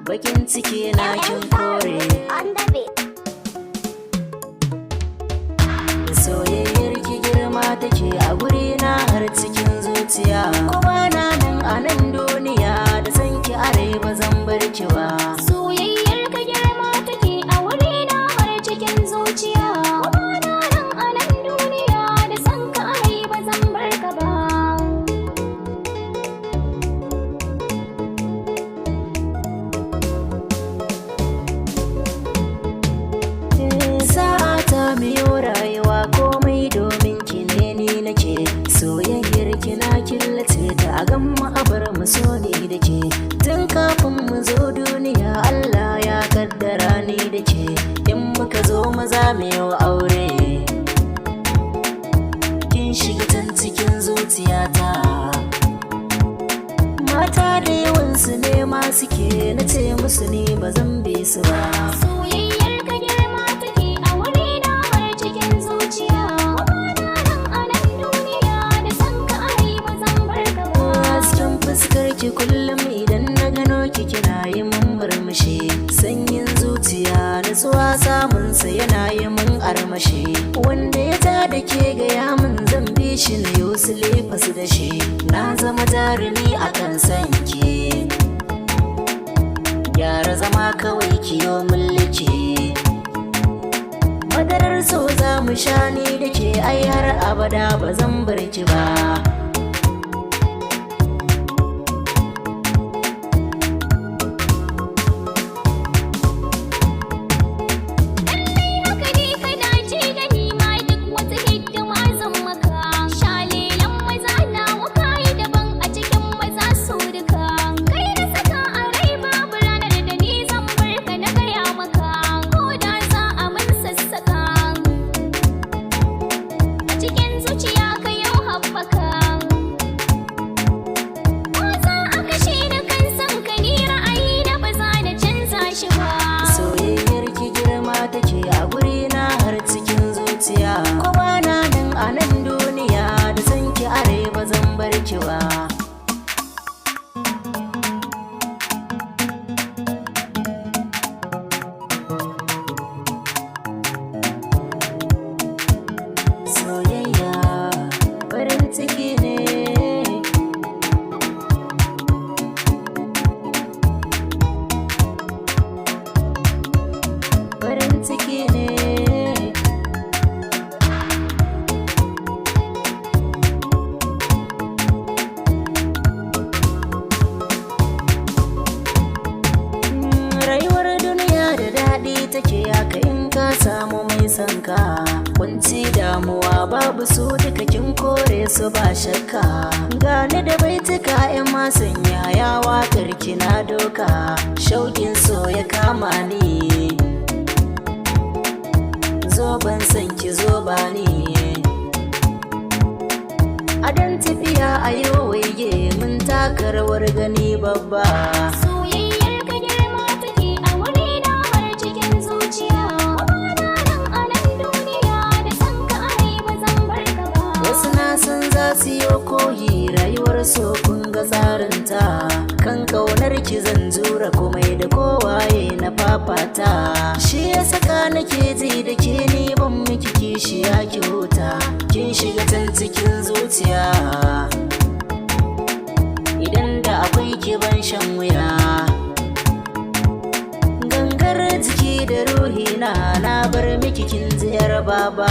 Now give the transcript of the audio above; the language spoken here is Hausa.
Bakin ciki na kin kore. On the beat. Soyayyar ki girma take a guri na har cikin zuciya. Kuma na nan a nan duniya da san ki a rai ba zan bar ki ba. Soyayyar ka girma take a wurina har cikin zuciya. Kuma na nan a nan duniya da san ka a rai ba zan bar ka ba. Sa'ata miyo rayuwa, komai domin ki ne ni nake. Soyayyar ki na killace ta, a gamma a bar mu so ni da ke. Tun kafin mu zo duniya Allah ya kaddara ni da ke. In muka zo maza mu yi aure. Kin shiga can cikin zuciyata. Mata da yawansu ne ma suke, na ce musu ni ba zan bi su ba. Soyayyar ka girma take a wurina har cikin zuciya. Kuma na nan a nan duniya da san ka a rai ba zan bar ka ba. Hasken fuskar ki kullum idan na gano ki kina yi mun murmushi. Sanyin zuciya, nutsuwa samun sa yana yi mun armashi. Wanda ya ta da ke gaya mun, zan bi shi na yau silifas da shi. Na zama jarumi akan san ki. Gyara zama kawai kiyo mulki. Madarar so za mu sha ni da ke, ai har abada ba zan bar ki ba. Lallai haka ne, kana ji da ni ma duk wata hidima zan maka. Shalelan maza nawa kayi daban a cikin maza su duka. Kai na saka a rai, babu ranar da ni zan bar ka, na gaya maka. Ko da za a mun sassaka. A cikin zuciya ka yau haɓaka. Ko za a kashe ni kan san ka, ni ra'ayi na ba za na canza shi ba. Soyayyar ki girma take a guri na har cikin zuciya. Kuma na nan a nan duniya da san ki a rai ba zan bar ki ba. Soyayya farin ciki ne. Farin ciki ne. Rayuwar duniya da daɗi take haka in ka samu mai son ka. Kunci, damuwa babu su duka, kin kore su ba shakka. Gani da baituka 'yan masan yaya, waƙar ki na doka. Shauƙin so ya kama ni. Zo ban san ki, zo ba ni. A dan tafiya a yi waige, mun taka rawar gani babba. Soyayyar ka girma take a wurina har cikin zuciya. Kuma na nan a nan duniya da san ka a rai ba zan bar ka ba. Wasu na san za su yi koyi rayuwar so, kun ga tsarinta. Kan kaunar ki zan jura komai da kowaye na fafata. Shi ya saka nake ji da ke, ni ban miki kishiya, ki huta. Kin shiga can cikin zuciya. Idan da akwai ki ban shan wuya. Gangar jiki da ruhi na na bar miki, kin ziyar baba.